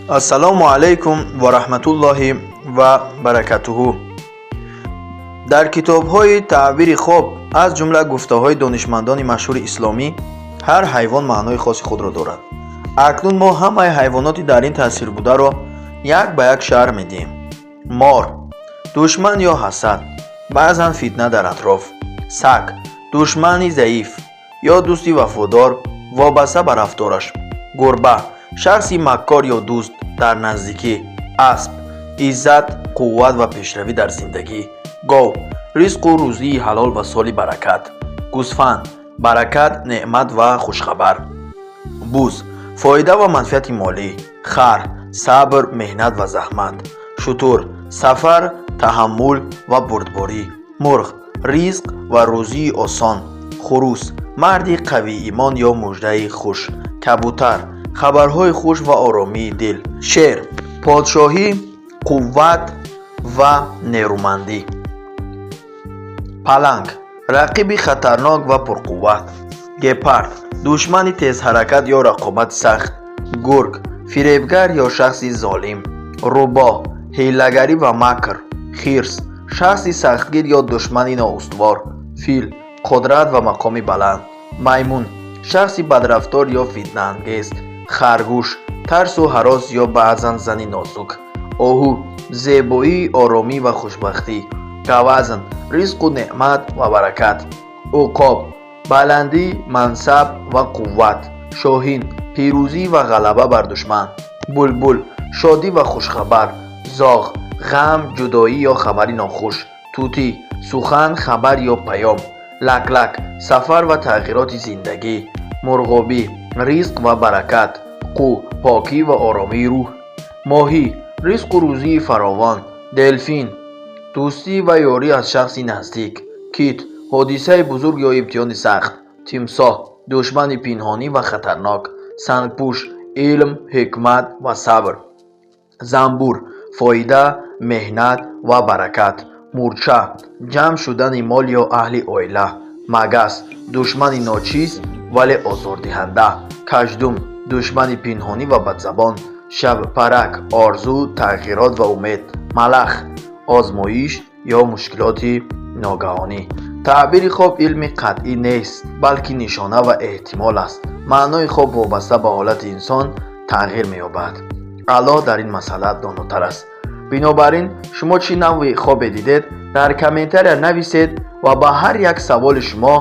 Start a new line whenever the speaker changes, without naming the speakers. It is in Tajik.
Ассалому алайкум ва раҳматуллоҳи ва баракатуҳу. Дар китобҳои таъбири хоб, аз ҷумла гуфтаҳои донишмандони машҳури исломӣ, ҳар ҳайвон маънои хоси худро дорад. Акнун мо ҳамаи ҳайвоноти дар ин тасвир бударо як ба як шарҳ медиҳем. Мор: душман ё ҳасад, баъзан фитна дар атроф. Саг: душмани заиф ё дӯсти вафодор, вобаста ба рафтораш. Гурба: шахси маккор ё дӯст дар наздикӣ. Асп: иззат, қувват ва пешравӣ дар зиндагӣ. Гов: ризқу рӯзии ҳалол ва соли баракат. Гӯсфанд: баракат, неъмат ва хушхабар. Буз: фоида ва манфиати молӣ. Хар: сабр, меҳнат ва заҳмат. Шутур: сафар, таҳаммул ва бурдборӣ. Мурғ: ризқ ва рӯзии осон. Хурӯс: марди қавиимон ё муждаи хуш. Кабутар: хабарҳои хуш ва оромии дил. Шер: подшоҳӣ, қувват ва нерӯмандӣ. Паланг: рақиби хатарнок ва пурқувват. Гепард: душмани тезҳаракат ё рақобати сахт. Гург: фиребгар ё шахси золим. Рӯбоҳ: ҳийлагарӣ ва макр. Хирс: шахси сахтгир ё душмани ноустувор. Фил: қудрат ва мақоми баланд. Маймун: шахси бадрафтор ё фитнаангез. Харгӯш: тарсу ҳарос ё баъзан зани нозук. Оҳу: зебоӣ, оромӣ ва хушбахтӣ. Гавазн: ризқу неъмат ва баракат. Уқоб: баландӣ, мансаб ва қувват. Шоҳин: пирӯзӣ ва ғалаба бар душман. Булбул: шодӣ ва хушхабар. Зоғ: ғам, ҷудоӣ ё хабари нохуш. Тӯтӣ: сухан, хабар ё паём. Лаклак: сафар ва тағйироти зиндагӣ. Мурғобӣ: ризқ ва баракат. Қу: покӣ ва оромии рӯҳ. Моҳӣ: ризқу рӯзии фаровон. Делфин: дӯстӣ ва ёрӣ аз шахси наздик. Кит: ҳодисаи бузург ё имтиҳони сахт. Тимсоҳ: душмани пинҳонӣ ва хатарнок. Сангпӯш: илм, ҳикмат ва сабр. Занбур: фоида, меҳнат ва баракат. Мӯрча: ҷамъ шудани мол ё аҳли оила. Магас: душмани ночиз, вале озордиҳанда. Каждум: душмани пинҳонӣ ва бадзабон. Шабпарак: орзу, тағйирот ва умед. Малах: озмоиш ё мушкилоти ногаҳонӣ. Таъбири хоб илми қатъӣ нест, балки нишона ва эҳтимол аст. Маънои хоб вобаста ба ҳолати инсон тағйир меёбад. Аллоҳ дар ин масъала донотар аст. Бинобар ин, шумо чӣ навъи хобе дидед, дар комментария нависед ва ба ҳар як саволи шумо